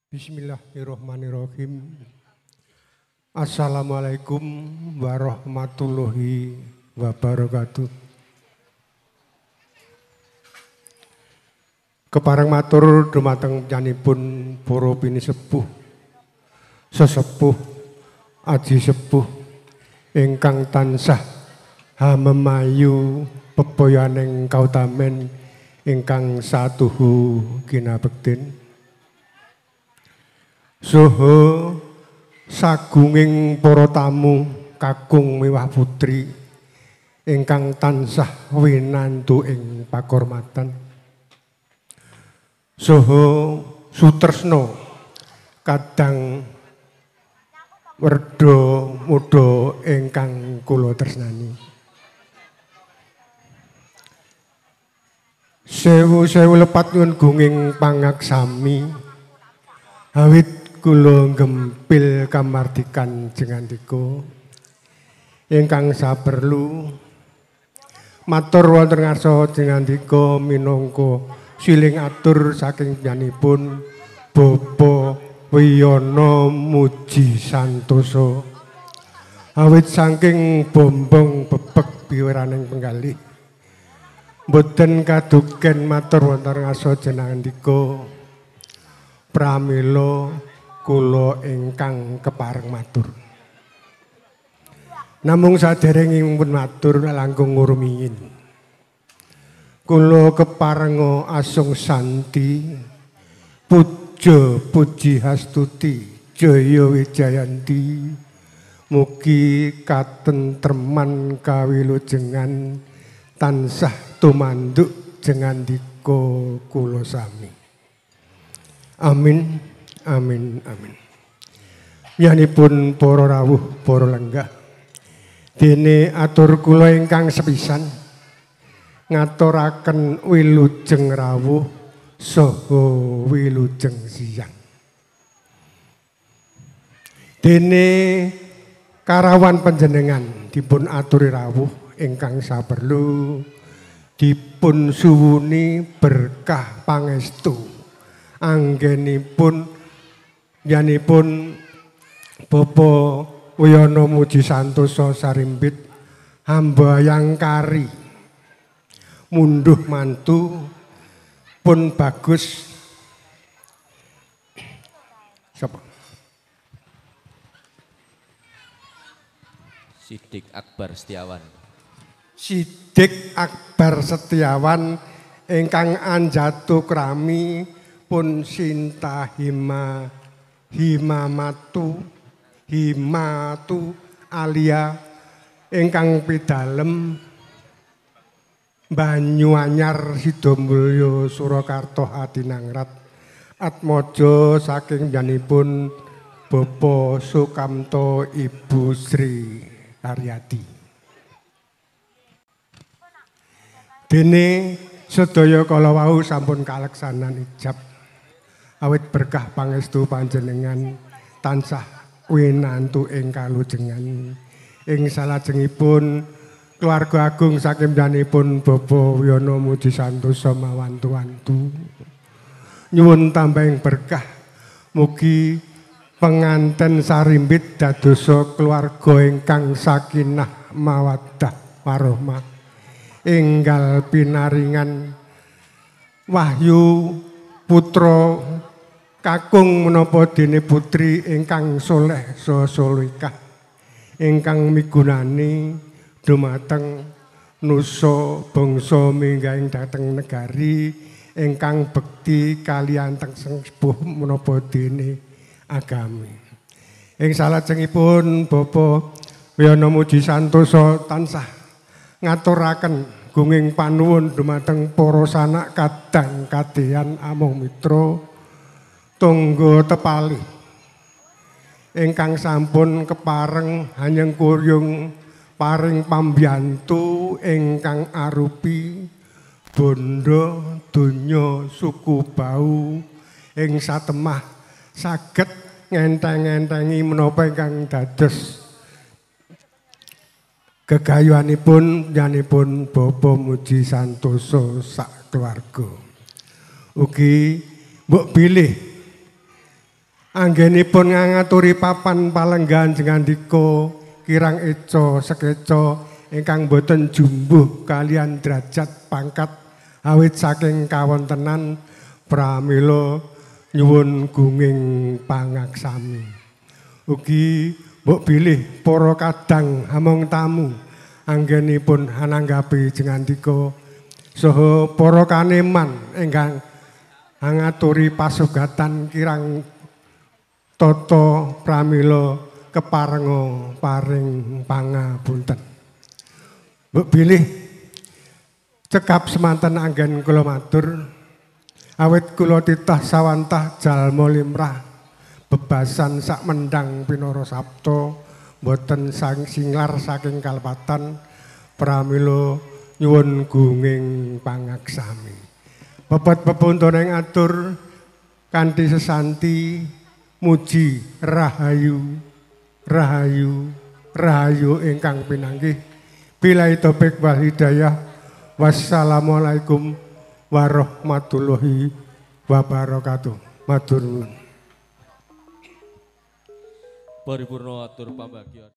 Bismillahirrahmanirrahim. Assalamualaikum warahmatullahi wabarakatuh. Kepareng matur dumateng janipun para pinisepuh, sesepuh, aji sepuh ingkang tansah hamemayu bebayaning kautamen ingkang satuhu kinabektin. Soho sagunging para tamu kakung miwah putri ingkang tansah winantu ing pakurmatan. Soho sutresna kadang werda muda ingkang kula tresnani. Sewu-sewu lepat nyuwun gunging pangaksami awit kula gempil kamardikan jengandika ingkang saperlu matur wonten ngarsa jengandika minangka siling atur saking panjenenganipun Bapak Wiyono Muji Santoso awit saking bombong bebek biwiraning penggalih boten kaduken matur wonten ngarsa jengandika pramila kula ingkang kepareng matur. Namung saderengipun matur langkung ngrumiyin. Kula keparenga asung santi puja puji hastuti jaya wijayanti mugi katentreman kawilujengan tansah tumanduk jengandika kula sami. Amin. Amin, amin. Yanipun para rawuh, para lenggah, dene atur kula ingkang sepisan ngaturaken wilujeng rawuh saha wilujeng siang. Dene karawan panjenengan dipun aturi rawuh ingkang saperlu dipun suwuni berkah pangestu anggenipun yanipun Bapak Wiyono Muji Santoso Sarimbit hamba yang kari munduh mantu pun bagus. Siapa? Sidik Akbar Setiawan. Sidik Akbar Setiawan ingkang anjatu krami pun Sinta Hima Himamatu Himatu Alia ingkang pidalem Banyuanyar Sidomulyo Surakarta Hadinangrat atmaja saking janipun Bapak Sukamto Ibu Sri Haryati. Dene sedaya kala wau sampun kaleksanan ijab awit berkah pangestu panjenengan tansah winantu ing kalujengan. Ing salajengipun keluarga agung saking danipun Bapak Wiyono Muji Santoso mawantu-wantu nyuwun tambahing berkah mugi penganten Sarimbit dadosa keluarga ingkang sakinah mawaddah warahmah enggal pinaringan wahyu putra kakung menapa dene putri ingkang soleh saha solikah ingkang migunani dumateng nusa bangsa minggahing dhateng negari ingkang bekti kaliyan teng sepuh menapa dene agami. Ing salajengipun Bapak Wiyono Muji Santoso tansah ngaturaken gunging panuwun dumateng para sanak kadang kadeyan among mitra tangga tepali ingkang sampun kepareng hanyeng kuryung paring pambiyantu ingkang arupi bondo donya suku bau ing satemah saged ngenteng-ngentengi menapa ingkang dados gegayuhanipun yanipun Bapak Muji Santoso sak keluarga. Ugi mbok bilih Anggenipun ngangaturi papan palenggahan jengandika kirang eca sekeca ingkang boten jumbuh kalian derajat pangkat awit saking kawontenan pramila nyuwun gunging pangaksami. Ugi mbok bilih para kadang among tamu anggenipun ananggapi jengandika saha para kaneman ingkang angaturi pasugatan kirang tata pramila keparenga paring pangapunten. Mbok bilih cekap semanten anggen kula matur awit kula titah sawantah jalma limrah bebasan sak mendang pinara sabta boten sang singlar saking kalepatan pramila nyuwun gunging pangaksami. Pepet pepuntune ngatur kanthi sesanti muji rahayu rahayu rahayu ingkang pinanggih. Billahi taufik wal hidayah. Wassalamualaikum warahmatullahi wabarakatuh. Matur nuwun. Paripurna atur pambagya.